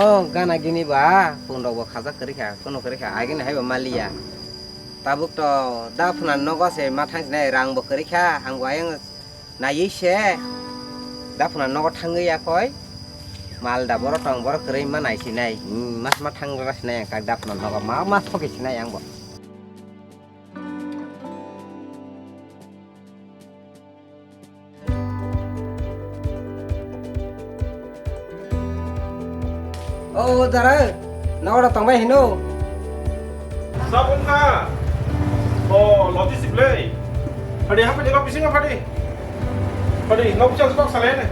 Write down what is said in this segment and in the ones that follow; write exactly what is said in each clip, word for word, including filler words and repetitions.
Gana gini ba, pun rok bo khajak kwrwi kha, kunu kwrwi kha, agini hai bo maliya. Tabuk to da phuna nogo se ma thang sinai, rang bo kwrwi kha, ang bo ayang naiwi se. Da phuna nogo thangwi ya koi, mal da borok tong, borok kwrwi ma nai sinai, hmm, mas ma thang ra sinai, ang kak da phuna nogo ma, ma thoki sinai ang bo. O dara, nogo tongbai hino. Sabung ka? O, loti siblei. Phadi, ha phadi, kok bisingo phadi. Phadi, nok bisingo kok salai ne.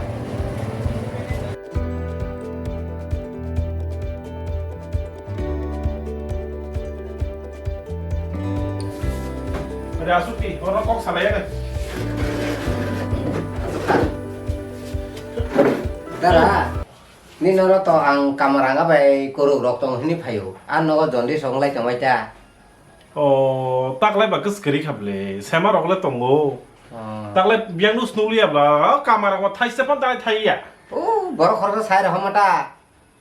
Ada asuki, orang kok salah ya kan? Dara, ni noro to ang kamar anga bai korok rok tong hini phaio. Ar nogo jondi song lai tong bai ta. Oh, tak lai ba kis kari khable, sema rok le tongo. Oh. Tak lai biang nus nuli abla, kamar rok thai se pon tai thai ya. Oh, borok khorok sai rok mata.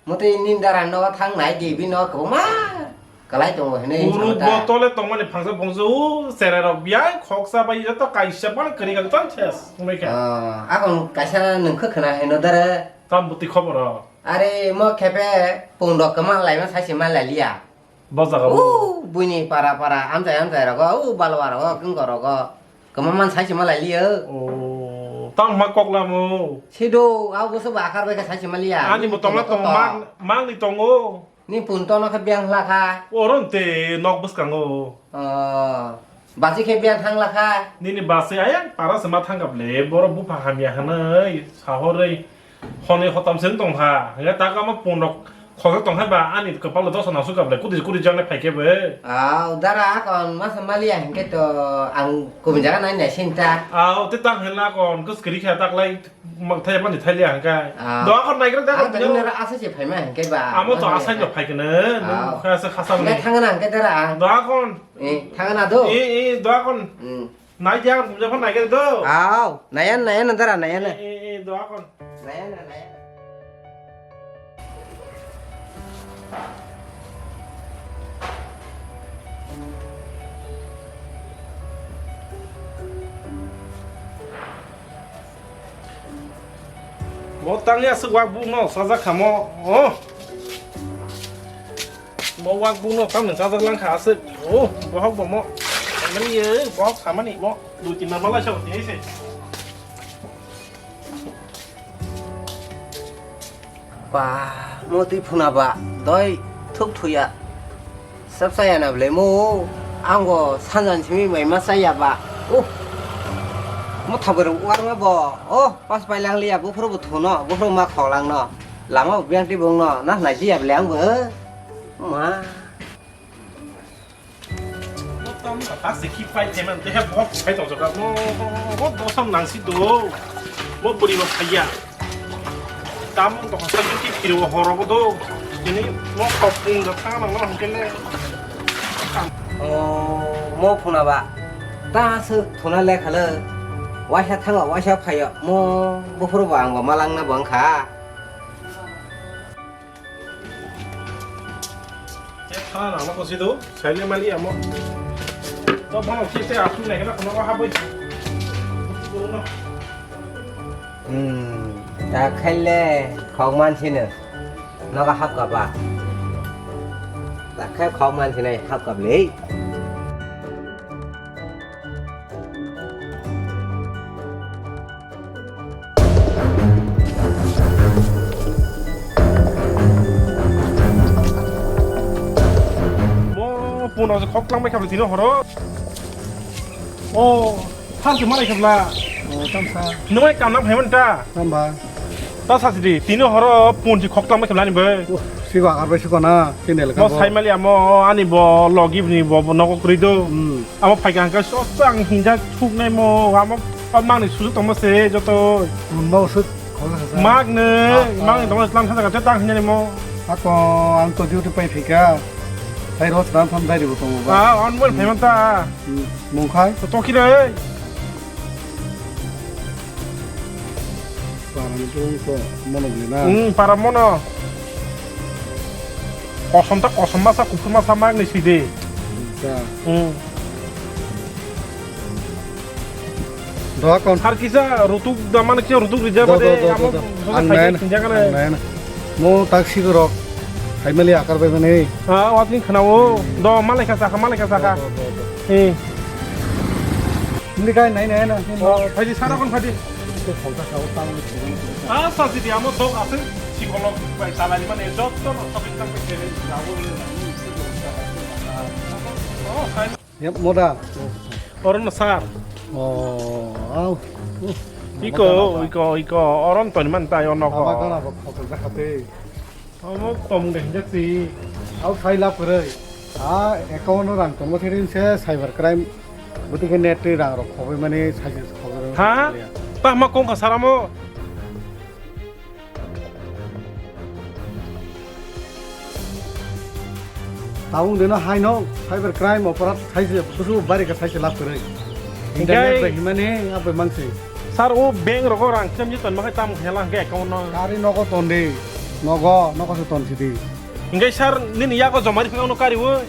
Motwi nini dara nogo thang nai di, bini nogo kwbangma kwlai tongo hinwi Uruk sawi ta. Botole tongmani phangsa phungsa o cherai rok biyang khoksa bai joto kaisa phano kwrwi kha tang ses wngbai kha. Ah, akon kaisa nwng khe khna hino dara. Tam bwtwi khobor o. Are mo khepe pung rok kwma laima saisi ma lai liya. Bo jaga o. O buini para para amchai amchai rogo, o balwa rogo, kingko rogo. Kwma man sai se malai liyo. Oh, tang ma kok lamo. Sido, au bwswk ba akhar bai khe sai se maliya. Ani bo tongla tong mang, mang ni tongo. Ni pun tono khe biang hla kha. Oron te nok bwskango. Oh, basi khe biang thang la kha. Nini basi ayang para se ma thang kap le, borok bupha hamya hanai, sahoroi. Honoi hotam se wng tong kha. Hingke tak ama pun rok khojak tong kha ba ani kwpalo dosa nasu kap le kudi kudi jang le phai khe bo. Au, dara akon masa maliya hingke to ang kubun jaga nai nai sinta. Au, te tang hela kon kus kiri kha tak lai mang thai mani thai liya hingke. Au. Do akon nai kra da Ang kon tadi nara asa se phai ma hingke ba. Amo to asai no phai kene. Au. Kha se khasam Hingke ni. Thang na hingke dara. Do akon. Eh, thang na do. Eh, eh, do akon. Hmm. Nai dia, bumja phan nai khe do. Au, naiyan, naiyan, dara, naiyan. Eh, eh, eh, doa kon. Naiyan, naiyan. Bo tangya se wak bu no, sajak khamo. Oh. Bo wak bukno tamni chajak langkha aswk. Oh, bohok bo mo. Mani ye, bohok samani mo. Dui tin bar balai sa tini se. Ba, mo twi phuna ba, doi thuk thuya. Sab saya na ble mo, ang bo sanjan simi mai ma saya ba. Oh. Mo thabar warma bo. Oh, pas pai lang liya, buphuru bu thuno, buphuru ma khok lang no. Lama bo biyang twi bung no, na nai di ya ble ang bo. Ma. Mo tam ta se ki pai te man te he bok sai to ka mo. Mo do sam nang si do. Mo buri bo phaya. Tam to sa ki ki piro horo bo do. Ini mo khok pung da ta nang nang ke le. Oh, mo phuna ba. Ta se phuna le khala. Waisa thanga waisa phaya. Mo buphuru bo ang bo malang na bang kha. Te thana nangma kosi do, saile mali amo. To bono khe te asu nai kena kono ha bai. Hmm, ta khaile khok man sino. Noga hap ka ba. Ta khai khok man sinai hap ka ble. Mo puno se khok lang bai kha tini horo. O, thang se marai khabla. O, tam sa. Nwng bai kam nang phai man ta? Tam ba. Ta sa sidi, tini horo pun si khok lang bai khabla ni bai. O, si ba ar bai si ko na, tini le ka Mo bo. Sai mali amo ani bo logi ni bo, bo nogo kri do. Hmm. Amo phaikha hwnkhe sosa ang hinjak thuknai mo, amo mangni sujuk tongma se joto. Mungba usuk khol kha sa. Mak ne, Ah, ah. Mangni tongma tlang sa jaga te tang hinjani mo. Ako ang to duty pai phika. Tai ro sram pham dai ribo tongo ba. Ah, on mo phai man ta. Hmm, mung khai? To toki re. Para ni tong to mono bini na. Hmm, para mono. Kosom ta kosom masa, kuphur masa magni sidi. Acha. Hmm. Doha kon. Sar kisa rutuk da mane kisa rutuk rijak. Do, bade do, do, amo do, do. Ang naina, sinjak ang naina. Mo taksi rok. Family akar bai mani. Ha, watni khana o. Do, malai kasa kha, malai kasa kha. Do, do, do, do. Eh. Hindi kai, nai, nai, nai. Oh, phaidi, sara kon phaidi. Ah, sa sidi amo dok asing psikolog bai salai mane jotto no shopping tang bai kere. Oh, sai. Yep, moda. Oro no sar. Oh, au. Uh, iko, moda, moda. Iko, iko, oron toni man tai ono ko. Aba kana bok khokol jakhate. Omo tom de hinjak si. Au sai la purei. A account no rang tongma thirin se cyber crime. Buti ke net rang rok khobai mani sai se khobai. Ha? Ta ma kong ka saramo. Tabung deno haino cyber crime oporadh saise busu bari ka saise lab kwrwi. Internet bai himani abai mangsi. Sir, o bank rogo rang khlem tonma khai tamo hela hwnkhe account no. Kari nogo ton de. Nogo, nogo se ton sidi. Hingke sir, nini yago jomari phano kari o.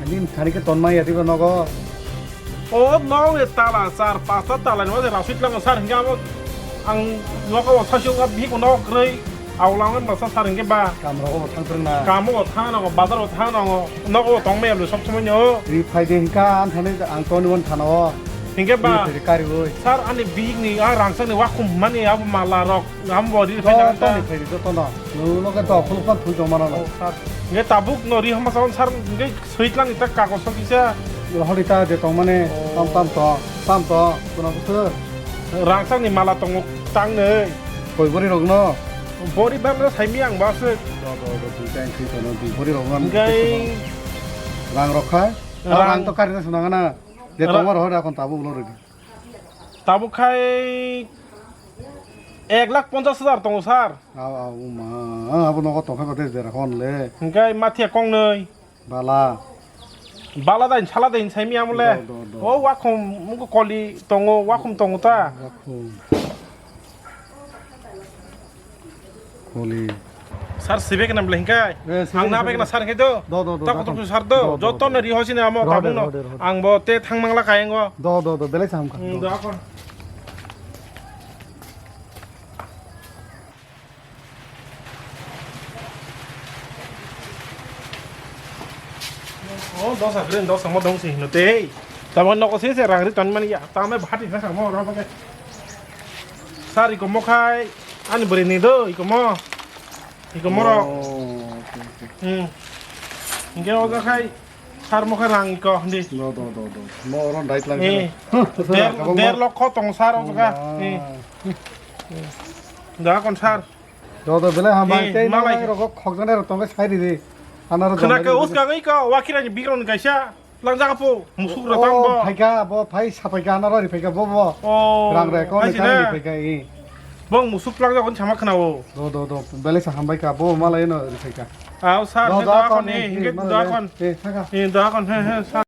Nini thani ke tonma ya diba nogo. O nok ni tala char pasta tala ni waje rasui tlango sir, hingke abo ang nogo bo sasio wngkha bihik bo nogo kwrwi, aulang wngkha sir, hingke ba. Kam rogo bo thang twrwng na. Kamo bo thang nango, bazar bo thang nango, nogo bo tong maya sob somoi no. Ri phai de hingka an thani ang toni wan thana o. Hingke ba. Ri phai de kari oi. Sir, ani bihik ni a rangchak ni wakhum mani abo mala rok, amo bo ri phai na. Joto ni phai de, joto no. Nung no ke to khuluk pan thui tong mana no. O sir. Hingke tabuk no ri hama sa sir, hingke Sui tlang ita kagos o kisa. Rohor ita je tong mane, oh, tam tam to, tam to, kuna busu. Rangchak ni mala tongo tang nei. Koi bori rok no. Bori bang no saimi ang ba se. Do, do, do, dui ta entry tono, dui bori rok no. Hingkai. Rang rok khai. Rang. Rang to kari na sunang na. Je tong rohor akon tabuk lo rigi. Tabuk khai ek lakh ponchas hajar tongo sir. Au, au, uma. Ang abo nogo tong khai ba de jera hon le. Hingkai mathiya kong nei. Bala. Bala dai, sala dai, sai mi amole. Do, do, do. O wakhum, mugo koli tongo, wakhum tongo ta. Wakhum. Koli. Sir, sibe kena bela hingkai. Eh, sibe, ang na sibe. Bek na sir hingkai do. Do, do, do, tak do, kutuk sir do. Do, do, joto do. Na ri hosi na amo. Rohor de, tabung no. Rohor de, rohor de. Ang bo te thang mangla kayengo. Do, do, do, belai sam kha. Hmm, do akon. O dosa green dosa mo dong si no te. Tamo noko se se rang ri ton mani ya. Tamo bhati na mo ro ba ke. Sir iko mo khai ani bwrwi ni do iko mo. Iko mo ro. Oh, okay, okay. Hmm. Inge o ga khai. Sir mo khe rang iko hindi. Do, do, do, do. Mo oro dai tlang. Eh. Huh, der, der lokho tong sir o jaga. Eh. Da kon sir. Do, do, belai hambai. Eh, tei malai. Nang rok khokjane rok tong sai di. Ana ro khna ke jomai us di. Ka ngai ka wakira ni bigron kaisa. Lang jaga po musuk ra tang bo. Phaika bo phai sapai ka ana ro ri phaika bo bo. Oh, rang re ko ni ka ri phaika i. Bong musuk lang jaga sama khna o. Do, do, do. Belai sa hambai ka bo malai no ri phaika. Aw, sir, do, he do, do akon, akon, eh, he, hingke he, do akon. Eh, thaka. Eh, do akon, he, he, sir.